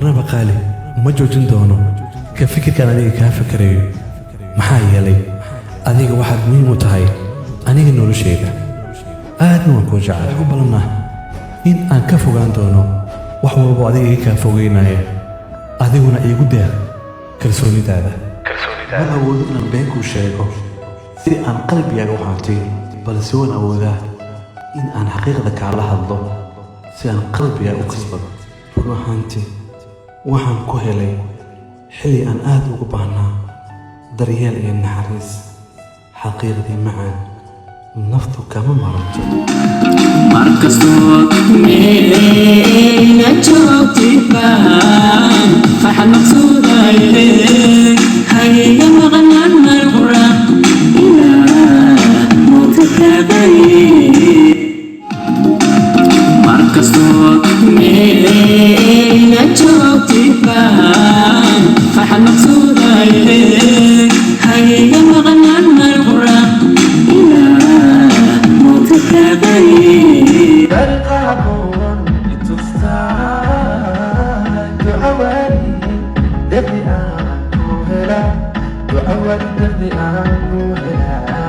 Marnaba, qaali, ma joojin doono ka fikirkaan adiga kaa fikirayo, maxaa yeelay adiga waxaad muhiim u tahay aniga noloshayda, aadna waan kuu jecel. Ugu ballanah in aan ka fogaan doono wax walbo adiga iga kaa fogeynaya, adiguna iigu deeq kalsoonidaada. Ma awoodo inaan been kuu sheego si aan qalbigaaga u hantiyo, balse waan awoodaa in aan xaqiiqda kaala hadlo si aan qalbigaaga u kasbado. Run ahaantii, waxaan ku helay xilli aan aad ugu baahnaa daryeel iyo naxariis. Xaqiiqdii macaan, naftu kama maranto. Markastood meela joogtid baan farxad maqsuudaye. Hayga maqnaan mar qura ilaa mowta kaaqaye. Markastood meela joogtid baan farxad maqsuudaye. Hayga maqnaan mar qura ilaa mowta kaaqaye. Dariiqa habboon i tustaa, duco waalid deqdi aan ku helaa, duco waalid deqdi aan ku helaa.